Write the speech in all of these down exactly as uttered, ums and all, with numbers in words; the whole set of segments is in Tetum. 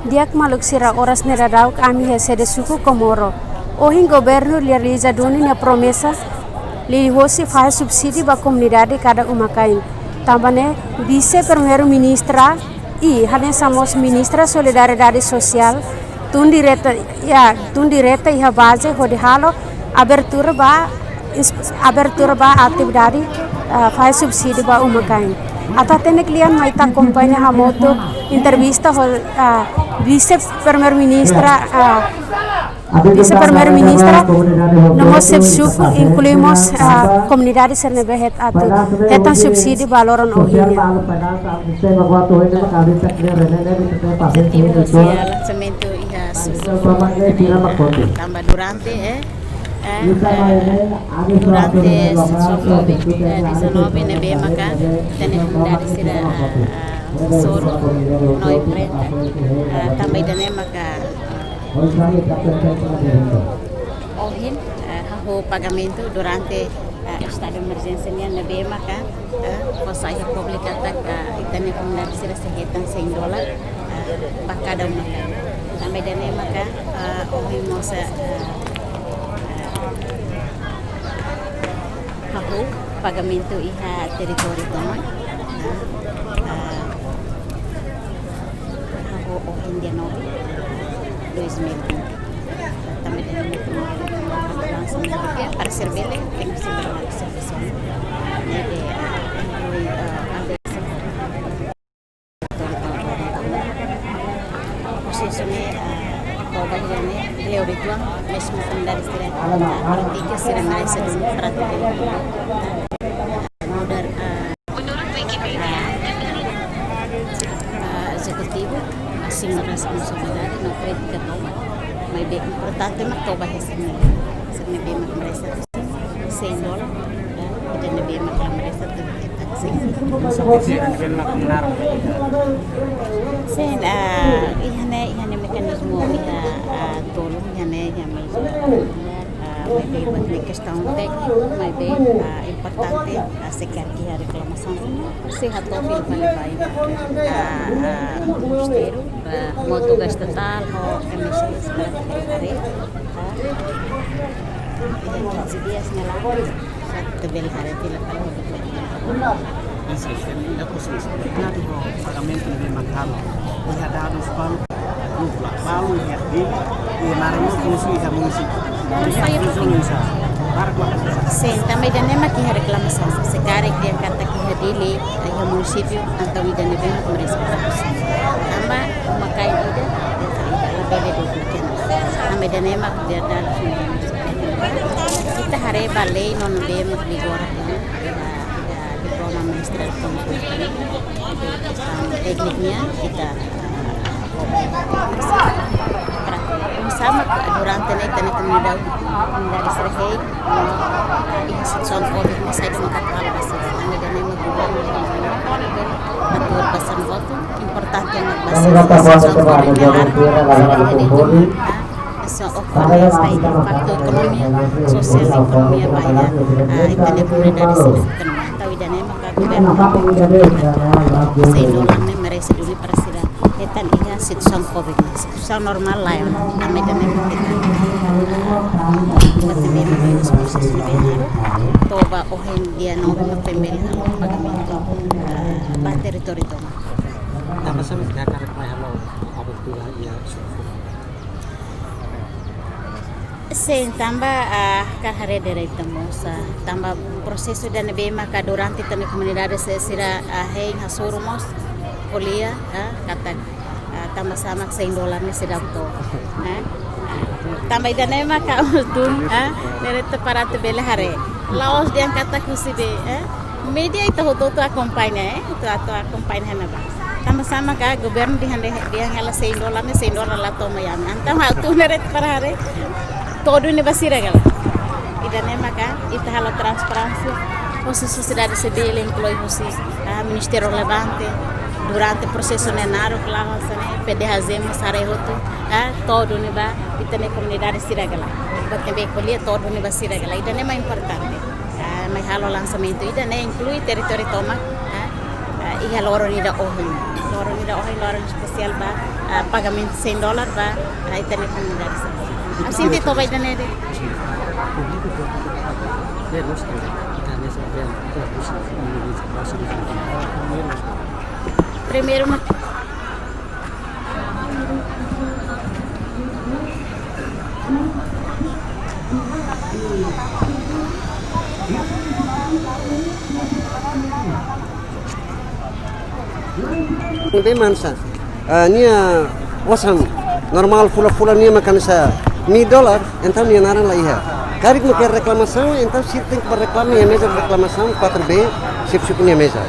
Di'ak maluk sira, oras ne'e daudaun ami iha sede suku Comoro. Ohin governu realiza duni nia promesa liuhosi fahe subsídiu ba komunidade kada uma-kain. Tanba ne'e Vise Primeiru-Ministra i hanesan mós Ministra Solidariedade Sosiál tun direta, ya, tun direta iha baze hodi halo abertura ba ins-, abertura ba atividade, ah, fahe subsídiu ba uma-kain. Atu hatene kle'an mai ita akompaña hamutuk entrevista ho, ah, Vise Primeiru-Ministra, ah, Vise Primeiru-Ministra, no mós xefe suku, inklui mós, ah, komunidade sira ne'ebé hetan atu hetan subsídiu ba loron ohin nian. Objetivu husi, ah, lansamentu iha suku, tanba durante, eh, eh, eh, durante situasaun covid, eh, dezanove ne'ebé maka ita-nia komunidade sira, ah, ah, hasoru no enfrenta, ah, tanba ida-ne'e maka, ah, ohin, eh, hahú pagamentu durante, eh, estadu emerjénsia nian ne'ebé maka, eh, fó sai iha públiku katak, eh, ita-nia komunidade sira sei hetan cem dólar, eh, ba kada uma-kain. Tanba ida-ne'e maka, eh, ohin mós, eh, hahú pagamentu iha territóriu tomak. Eh, eh, hahú ohin dia nove, dois mil e vinte. Tanba ida-ne'e maka langsung para servisu, tenke ser servisu. Ne'e, eh, inklui, eh, prosesu ne'e, eh, toba iha ne'e, kleur uitoan, mezmu komunidade sira, eh, pratika sira merese duni para tudo. Mudar, eh, eh, ezekutivu, asuma responsabilidade, no kritika toba, maibé importante mak toba iha sira-ne'e, sira ne'ebé mak merese cem dólar, eh, ida ne'ebé mak la merese, tenke hetan cem. Sin, ah, iha ne'e, iha ne'e mekanizmu iha, ah, tolu, iha ne'e, iha meius, ah, maibé buat ne'e kestaun tékniku, maibé, ah, importante, ah, se karik iha reklamasaun, sei hato'o fila fali ba, ah, ah, ministériu, ah, monta gastu total, ho M S S, para haree, ah, iha quinze dias ne'e la, atu bele haree fila fali. Sim, sim, é possível. Obrigadu ho pagamentu ne'ebé mak halo. Iha dadus balu, dupla balu iha Dili, i Maranhão, iha munisípiu. Sin, tanba ida-ne'e mak iha reklamasaun. Se karik dehan katak iha Dili, iha munisípiu, entaun ida-ne'e bem merese. Tanba uma-kain ida, ida labele dua puluh kena. Tanba ida-ne'e mak dia dadus. Ita haree ba lei no ne'ebé mak vigora. Diploma mestradu, tékniknya kita, eh, sama durante ne'e ita-nia komunidade, komunidade sira hein, eh, iha situasaun covid ne'e saida mak atu halo ba sira. Ami ida-ne'e mak governu atur ba sira-nia votu, importante mak ba sira situasaun covid ne'e laran, sira iha de'it, eh, Esa okorre sai impaktu ekonomia, sosiál ekonomia ba iha, ah, ita-nia komunidade sira. Entaun ida-ne'e maka governu sei dólar ne'e merese duni para sira hetan iha situasaun covid. Situasaun normál lae ona, ami ida-ne'e maka ita, ah, mate bem, bem, prosesu bem. Toba ohin dia nove mak bele halo pagamentu, ah, ba territóriu tomak. Tanba sá mak karik mai halo abertura iha suku? Sin, tanba, ah, hakarak haree direitu mós, ah, tanba prosesu ida ne'ebé maka durante ita-nia komunidade se-, sira, ah, hein hasoru mós ko'alia, ah, katak, ah, tanba sá mak cem dólar ne'e seidauk to'o, ah. Tanba ida-ne'e maka dun, ah, ne'e ita para atu bele haree. La'ós dehan katak husi be, ah. Média ita hotu-hotu akompaña, eh, ita atu akompaña iha ne'ebá. Tanba sá maka governu dehan, dehan hela cem dólar ne'e, cem dólar la to'o mai ami. Entaun ha'u tun ne'e para haree. To'o duni ba sira ka lae. Ida-ne'e maka ita halo transparénsia. Husi sosiedade sivíl inklui husi, ah, ministériu relevante. Durante prosesu ne'e naruk la'o hanesan ne'e, PDHJ mós haree hotu, ah, to'o duni ba ita-nia komunidade sira ka lae. Buat ne'ebé ko'alia to'o duni ba sira ka lae. Ida-ne'e mak importante. Ah, mai halo lansamentu ida-ne'e inklui territóriu tomak, ah, ah, Iha loron ida ohin. Loron ida ohin, loron espesiál ba, ah, pagamentu cem dólar ba, ah, ita-nia komunidade. Ha'u sente toba ida-ne'e de'it. Primeiru, ma- Ne'ebé mak hanesan, ah, nia osan normál fulan-fulan nian mak hanesan mil dólar, entaun nia naran la iha. Karik mak iha reklamasaun, entaun sira tenke bá reklama iha meza reklamasaun quatro B, xefe suku nia meza.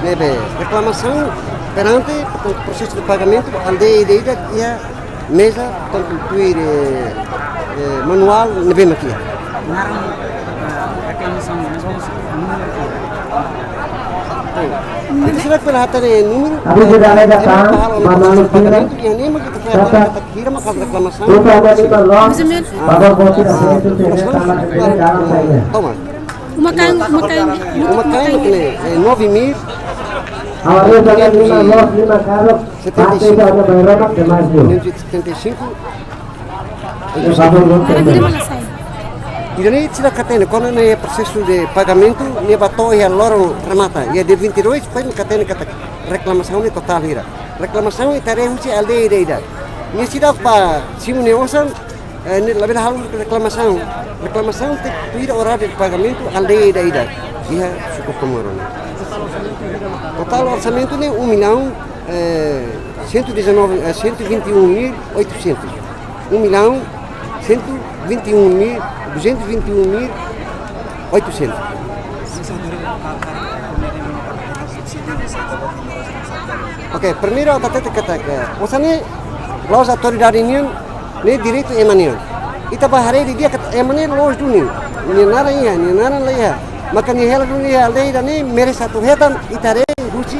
Ne'ebé reklamasaun perante, portantu, prosesu de pagamentu, aldeia ida-idak iha meza, portantu, tuir, eh, eh, manuál ne'ebé mak iha. Naran, eh, reklamasaun, mas mas númeru. Entaun, será que ela tem númeru? Abi sudah ada datang, Mama Lucina. Pagamentu, iha ne'e mak ita fó, ita kira mak reklamasaun. Upa mani malos, Baba Boti da Seletu, Seletu, Tama Seletu, Tama Seletu. Toma. Uma kain, uma kain, uma kain, eh, nove mil. Awalnya jangan lima los, lima karok. Setenta e cinco. Pasti ada bayar ramak de maju. Quinhentos e setenta e cinco. Ada Baba Boti. Ida-ne'e sira hatene, kuandu ne'e prosesu de pagamentu, ne'e bá to'o iha loron remata. Iha dia vinte e dois, foin hatene katak reklamasaun ne'e totál hira. Reklamasaun ita haree husi aldeia ida-idak. Ne'e seidauk bá simu nia osan, eh, ne'e labele halo reklamasaun. Reklamasaun tenke tuir oráriu de pagamentu aldeia ida-idak iha suku Comoro ne'e. Totál orsamentu ne'e um milhão, eh, cento e dezanove, eh, cento e vinte e um mil oitocentos. Um milhão cento e vinte e um mil, duzentos e vinte e um mil oitocentos. Ok, primeiru ita hatete katak, eh, osan ne'e la'ós autoridade nian, ne'e direitu ema nian. Ita bá haree didi'ak katak ema ne'e loos duni. Nia naran iha, nia naran la iha. Maka nia hela duni iha aldeia ida-ne'e, merese atu hetan, ita haree husi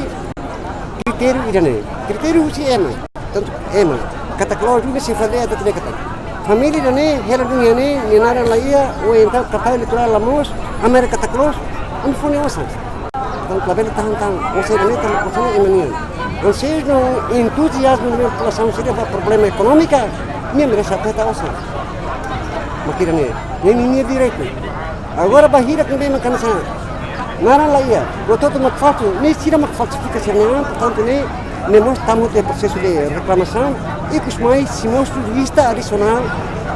kritériu ida-ne'e. Kritériu husi ema. Tantu ema. Katak loos duni, xefe aldeia atu hatene katak família ida-ne'e hela duni iha ne'e, nia naran la iha, ou entaun kartaun eleitorál la moos, ami haree katak loos, ami fó nia osan. Tantu labele tahan tan, osan ida-ne'e, tantu osan ema nian. Anseiu no entuziazmu ne'ebé populasaun sira ba problema ekonómika, nia merese atu hetan osan. Mak ida-ne'e, ne'e ninia direitu. Agora ba hirak ne'ebé mak hanesan naran la iha, hotu-hotu mak falsu, ne'e sira mak falsifika sira-nia an, portantu ne'e, ne'e mós tama hotu iha prosesu de reklamasaun, ikus mai sei mosu lista adisionál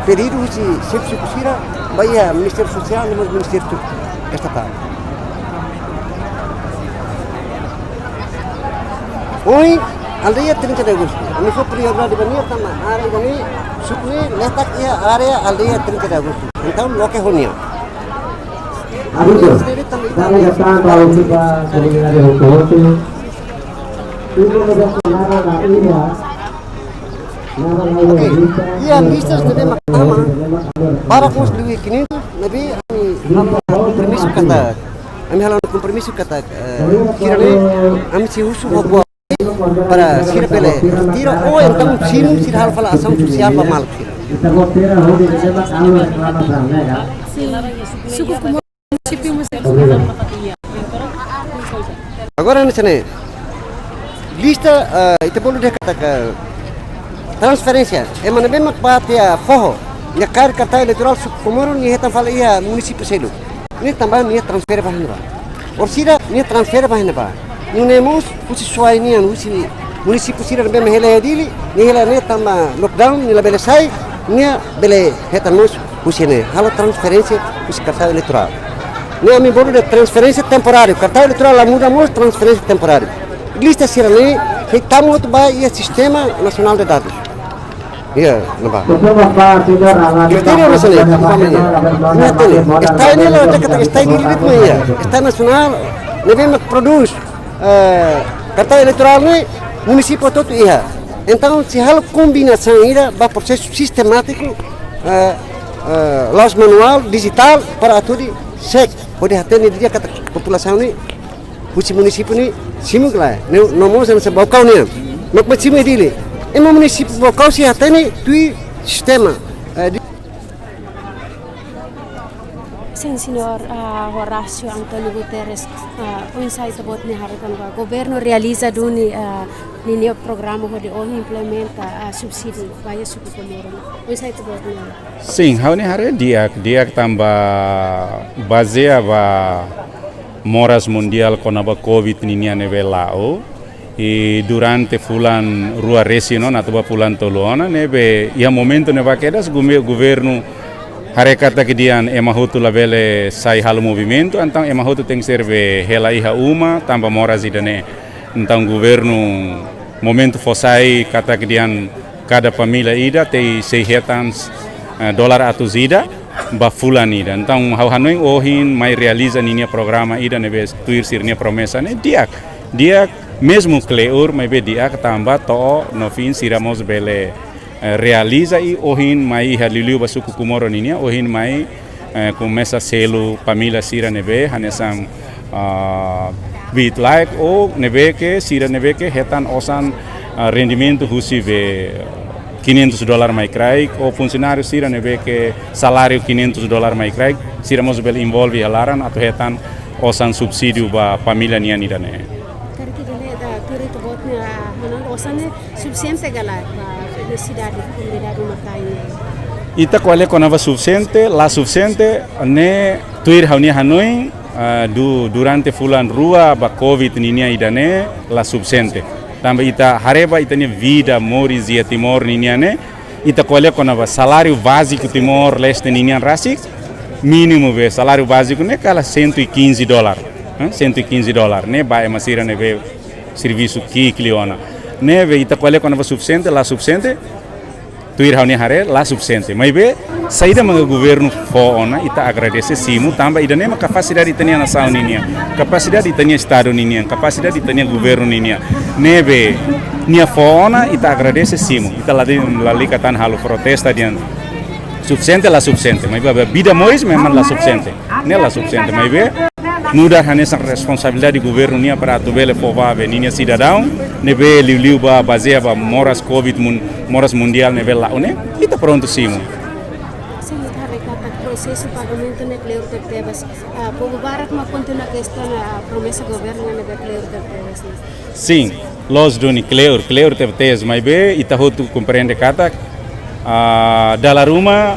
pedidu husi xefe suku sira ba iha Ministériu Sosiál no mós Ministériu Estatál. Ohin, aldeia trinta de Agosto. Ami fó prioridade ba nia tanba área ida-ne'e, suku ne'e letak iha área aldeia trinta de Agosto. Entaun, loke ho nia. Abuso, dale gatán ba ocupa komunidade hotu-hotu. Tudo no Bolsonaro la iha. Ok. Iha listas ne'ebé mak tama, barak mós liu quinhentos, ne'ebé ami halo kompromisu katak, ami halo kompromisu katak, eh, sira-ne'e, ami sei husu ho boa para sira bele retira, ou entaun simu sira halo fali asaun sosiál ba maluk sira. Sin, suku Comoro, munisípiu, munisípiu. Agora, hanesan ne'e, lista, eh, ita bolu dehan katak transferénsia, ema ne'ebé mak bá tiha foho, nia kaer kartaun eleitorál suku Comoro, nia hetan fali iha munisípiu seluk. Nia tanba nia transfere ba iha ne'ebá. Orsida nia transfere ba iha ne'ebá. Nune'e mós, husi Suai nian, husi munisípiu sira ne'ebé mak hela iha Dili, nia hela ne'e tanba lockdown, nia labele sai, nia bele hetan mós husi ne'e. Halo transferénsia husi kartaun eleitorál. Ne'e ami bolu dehan transferénsia temporáriu. Kartaun eleitorál la muda mós, transferénsia temporáriu. Lista sira-ne'e sei tama hotu ba iha sistema nasionál de dadus. Iha, ne'ebá. Kritériu hanesan ne'e, umpama ne'e. Nia hatene, esta ne'e la hatene katak esta ne'e ritmu iha. Esta nasionál, ne'ebé mak prodús, eh, kartaun eleitorál ne'e, munisípiu hotu-hotu iha. Entaun, sei halo kombinasaun ida ba prosesu sistemátiku, eh, eh, la'ós manuál, dijitál, para atu hodi sek, hodi hatene didi'ak katak populasaun ne'e husi munisípiu ne'e simu ka lae, ne'e no mós hanesan Baucau nian. Mak mak simu iha Dili. Ema munisípiu Baucau sei hatene tuir sistema, eh, di- Sin, señór, ah, Horácio António Guterres, ah, oinsá ita-boot nia haree kona-ba governu realiza duni, ah, ninia programa hodi ohin implementa, ah, subsídiu ba iha suku Comoro. Oinsá ita-boot nia haree? Sin, ha'u-nia haree di'ak, di'ak tanba bazeia ba moras mundiál kona-ba covid ninia ne'ebé la'o. I durante fulan rua resin ona, atu ba fulan tolu ona, ne'ebé iha momentu ne'ebá kedas gume-, governu haree katak dehan ema hotu labele sai halo movimentu, entaun ema hotu tenke ser be hela iha uma, tanba moras ida-ne'e. Entaun governu momentu fó sai katak dehan kada família ida tenke sei hetan, eh, dolar atus ida ba fulan ida. Entaun ha'u hanoin ohin mai realiza ninia programa ida ne'ebé tuir sira-nia promesa ne'e di'ak. Di'ak, mezmu kleur, maibé di'ak tanba to'o no fin sira mós bele, eh, realiza i ohin mai iha liuliu ba suku Comoro ninia, ohin mai, eh, komesa selu família sira ne'ebé hanesan, ah, kbiit-laek ou ne'ebé ke sira ne'ebé ke hetan osan, ah, rendimentu husi be quinhentos dolar mai kraik, ou funsionáriu sira ne'ebé ke saláriu quinhentos dolar mai kraik, sira mós bele envolve iha laran atu hetan osan subsídiu ba família nian ida-ne'e. Karik ida-ne'e, ah, tuir ita-boot nia, ah, hanoin, osan ne'e sufisiente ka lae ba nesesidade komunidade uma-kain nian? Ita ko'alia kona-ba sufisiente, la sufisiente, ne'e tuir ha'u-nia hanoin, ah, du-, durante fulan rua ba covid ninia ida-ne'e la sufisiente. Tanba ita haree ba ita-nia vida moris iha Timor ninia ne'e, ita ko'alia kona-ba saláriu báziku Timor-Leste ninian rasik, mínimu be saláriu báziku ne'e kala cento e quinze dolar, eh, cento e quinze dolar, ne'e ba ema sira ne'ebé servisu ki'ik liu ona. Ne'ebé ita ko'alia kona-ba sufisiente, la sufisiente, tuir ha'u-nia haree, la sufisiente. Maibé, saida maka governu fó ona, ita agradese simu, tanba ida-ne'e mak kapasidade ita-nia nasaun ninian, kapasidade ita-nia estadu ninian, kapasidade ita-nia governu ninian. Ne'ebé, nia fó ona, ita agradese simu. Ita ladi-, lalika tan halo protesta dehan sufisiente, la sufisiente. Maibé, ba vida moris memang la sufisiente. Ne'e la sufisiente. Maibé, nu'udar hanesan responsabilidade governu nian para atu bele fó ba be ninia sidadaun ne'ebé liuliu ba bazeia ba moras covid mun-, moras mundiál ne'ebé la'o ne'e, ita prontu simu. Sin, ita haree katak prosesu pagamentu ne'e kleur tebetebes. Ah, povu barak mak kontinua kestiona, ah, promesa governu ne'ebé kleur tebetebes ne'e. Sin, loos duni, kleur, kleur tebetebes, maibé ita hotu komprende katak, ah, dala ruma,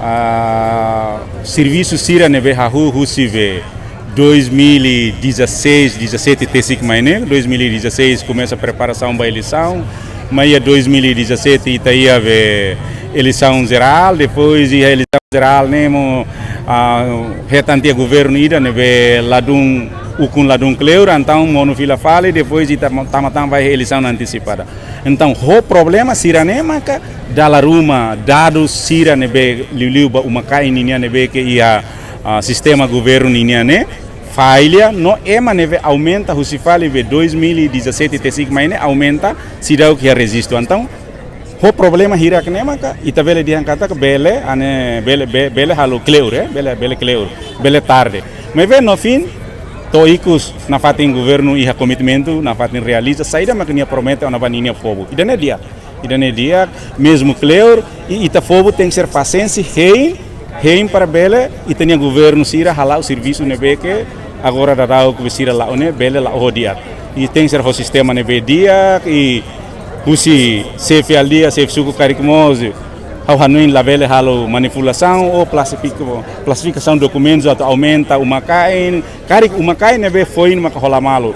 ah, servisu sira ne'ebé hahú husi be dois mil e dezasseis, dezassete tesik mai ne'e, dois mil e dezasseis komesa preparasaun ba eleisaun, mai iha dois mil e dezassete ita iha be eleisaun jerál, depois iha eleisaun jerál ne'e mós, ah, hetan tiha governu ida ne'ebé ladún ukun ladún kleur, entaun monu fila fali, depois ita tama tan ba eleisaun antesipada. Entaun, ho problema sira-ne'e maka dala ruma dadus sira ne'ebé liuliu ba uma-kain ninian ne'ebé ke iha, ah, sistema governu ninian ne'e falla, no ema ne'ebé aumenta husi fali be dois mil e dezassete tesik mai ne'e aumenta seidauk iha rejistu. Entaun, ho problema hirak ne'e maka ita bele dehan katak bele, ane bele, be-, bele halo kleur, eh, bele, bele kleur, bele tarde. Maibé no fin, to'o ikus nafatin governu iha komitmentu, nafatin realiza saida mak nia promete ona ba ninia povu. Ida-ne'e di'ak, ida-ne'e di'ak, mezmu kleur, i ita povu tenke ser pasiénsia, hein, hein para bele ita-nia governu sira hala'o servisu ne'ebé ke agora daudaun ke sira la'o ne'e bele la'o ho di'ak. I tenke ser ho sistema ne'ebé di'ak, i husi xefe aldeia, xefe suku karik mós, ha'u hanoin labele halo manipulasaun ou plastifika-, plastifikasaun dokumentus atu aumenta uma-kain, karik uma-kain ne'ebé foin maka hola malu.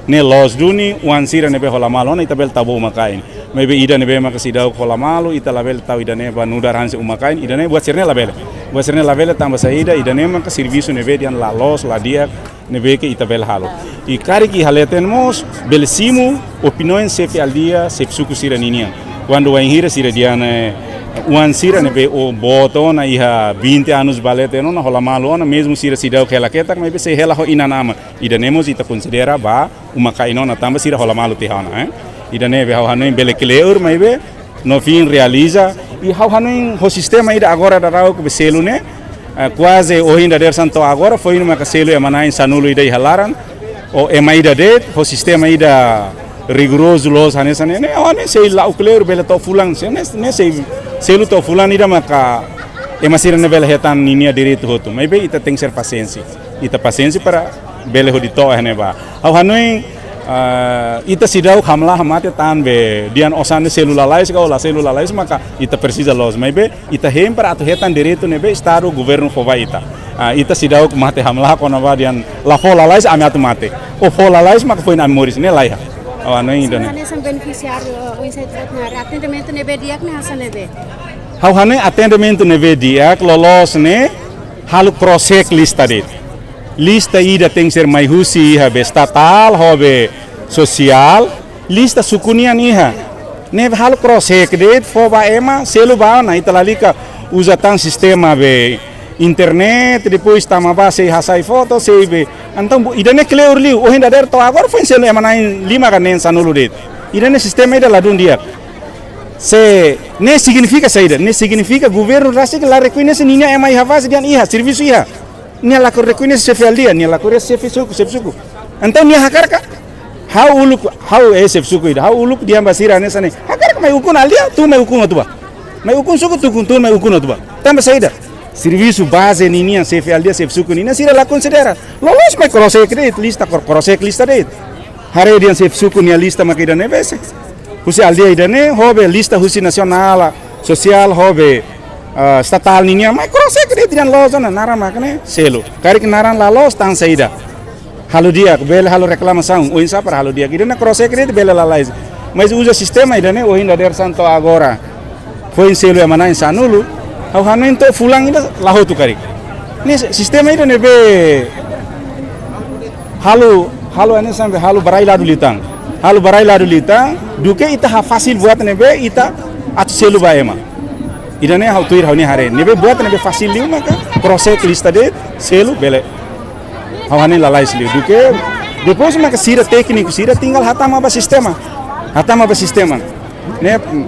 Ne'e loos duni, oan sira ne'ebé hola malu ona ita bele tau ba uma-kain. Maibé ida ne'ebé maka seidauk hola malu, ita labele tau ida-ne'e ba nu'udar hanesan uma-kain, ida-ne'e buat sira-ne'e labele. Buat sira-ne'e labele tanba saida, ida-ne'e maka servisu ne'ebé dehan la loos, la di'ak, ne'ebé ke ita bele halo. I karik iha leten mós, bele simu opiniaun xefe aldeia, xefe suku sira ninian. Kuandu wainhira sira dehan, eh, oan sira ne'ebé o boot ona iha vinte anos ba leten ona, hola malu ona, mezmu sira seidauk hela ketak, maibé sei hela ho inan-aman. Ida-ne'e mós ita konsidera ba uma-kain ona tanba sira hola malu tiha ona, eh. Ida-ne'ebé ha'u hanoin bele kleur, maibé no fin realiza. I ha'u hanoin ho sistema ida agora daudaun ke be selu ne'e, eh, kuaze ohin dadeer-saan to'o agora, foin maka selu ema na'in sanulu ida iha laran, ou ema ida de'it, ho sistema ida rigorozu loos hanesan ne'e, ne'e, ha'u hanoin sei la'o kleur bele to'o fulan, sei, ne'e, ne'e sei selu to'o fulan ida maka Ema sira ne'e bele hetan ninia direitu hotu. Maibé ita tenke ser pasiénsia. Ita pasiénsia para bele hodi to'o iha ne'ebá. Ha'u hanoin, ah, ita seidauk hamlaha mate tan be dehan osan ne'e selu lalais ka la selu lalais maka ita presiza loos. Maibé ita hein para atu hetan direitu ne'ebé Estadu, governu fó ba ita. Ah, ita seidauk mate hamlaha kona-ba dehan la fó lalais ami atu mate. Ou fó lalais maka foin ami moris, ne'e laiha. Ha'u hanoin ida-ne'e. Hanesan benefisiáriu, eh, oinsá ita-boot haree atendimentu ne'ebé di'ak ne'e hanesan ne'ebé? Ha'u hanoin atendimentu ne'ebé di'ak loloos ne'e halo cross check lista de'it. Lista ida tenke ser mai husi iha be estatál, ho be sosiál, lista suku nian iha. Ne'e halo cross check de'it, fó ba ema, selu ba ona, ita lalika uza tan sistema be internet, depois tama ba sei hasai foto, sei be. Entaun, bu-, ida-ne'e kleur liu, ohin dadeer to'o agora foin selu ema na'in lima ka neen sanulu de'it. Ida-ne'e sistema ida ladún di'ak. Se, ne'e signifika saida, ne'e signifika governu rasik la rekoñese ninia ema iha fase dehan iha, servisu iha. Nia la rekoñese xefe aldeia, nia la rekoñese xefe suku, xefe suku. Entaun nia hakarak ka? Ha'u uluk, ha'u, eh, xefe suku ida, ha'u uluk dehan ba sira hanesan ne'e. Hakarak mai ukun aldeia, tun mai ukun atu bá. Mai ukun suku, tun, tun mai ukun atu bá. Tanba saida? Servisu baze ninian, xefe aldeia, xefe suku ninian, sira la konsidera. Loloos mai cross check de'it, lista kor-, cross check lista de'it. Haree dehan xefe suku nia lista maka ida-ne'e besik. Husi aldeia ida-ne'e, ho be lista husi nasionál, sosiál, ho be, ah, estatál ninian, mai cross check de'it dehan loos ona, naran maka ne'e selu. Karik naran la loos tan saida. Halo di'ak, bele halo reklamasaun, oinsá para halo di'ak. Ida-ne'e cross check de'it bele lalais. Mas uza sistema ida-ne'e, ohin dadeer-saan to'o agora foin selu ema na'in sanulu, ha'u hanoin to'o fulan ida la hotu karik. Ne'e si-, sistema ida ne'ebé halo, halo hanesan be halo ba rai ladu liután. Halo ba rai ladu liután, duké ita hafasil buat ne'ebé ita atu selu ba ema. Ida-ne'e ha'u tuir ha'u-nia haree. Ne'ebé buat ne'ebé fasil liu maka cross check lista de'it, selu, bele. Ha'u hanoin lalais liu. Duké, depois maka sira tékniku, sira tinggal hatama ba sistema. Hatama ba sistema. Ne'e, mm,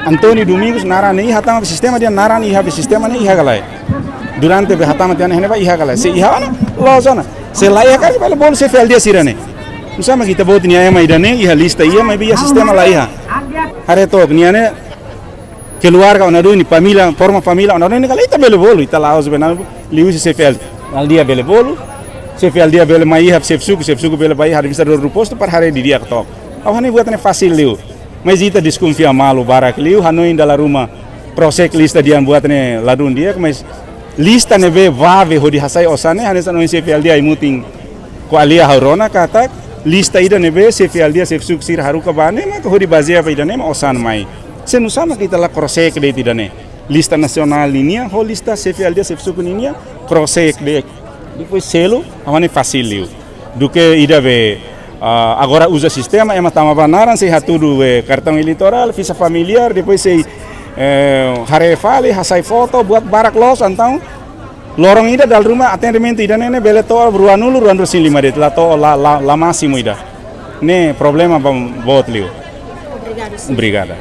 António Domingos naran ne'e iha, hatama ba sistema dehan naran iha be sistema ne'e iha ka lae. Durante be hatama tiha ona iha ne'ebá iha ka lae. Se iha ona, loos ona. Se la iha karik bele bolu xefe aldeia sira-ne'e. Oinsá mak ita-boot nia ema ida-ne'e iha lista iha, maibé iha sistema la iha. Haree took, nia ne'e keluarga ona duni, família, forma família ona duni, ka lae ita bele bolu, ita la'ós be nada, liuhusi xefe aldeia bele bolu, xefe aldeia bele mai iha xefe suku, xefe suku bele bá iha administradór postu para haree didi'ak took. Ha'u hanoin buat ne'e fasil liu. Mas ita deskonfia malu barak liu, hanoin dala ruma cross check lista dehan buat ne'e ladún di'ak, mas lista ne'ebé vave hodi hasai osan ne'e, hanesan ohin xefe aldeia ai-mutin ko'alia ha'u rona katak, lista ida ne'ebé xefe aldeia, xefe suku sira haruka ba ne'e, maka hodi bazeia ba ida-ne'e mak osan mai. Se nusá mak ita la cross check de'it ida-ne'e. Lista nasionál ninian, ho lista xefe aldeia, xefe suku ninian, cross check de'it. Depois selu, ha'u hanoin fasil liu. Duké ida be, ah, agora uza sistema, ema tama ba naran, sei hatudu be kartaun eleitorál, fixa familiár, depois sei, eh, haree fali, hasai foto, buat barak loos, entaun loron ida dala ruma atendimentu ida-ne'e ne'e bele to'o ruanulu, ruanulu resin lima de'it, la to'o, la, la, la másimu ida. Ne'e problema ba boot liu. Obrigada, señór. Obrigada.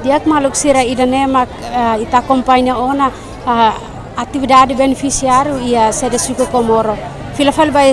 Di'ak maluk sira, ida-ne'e mak, eh, ita akompaña ona, eh, atividade benefisiáriu iha sede suku Comoro. Fila fali ba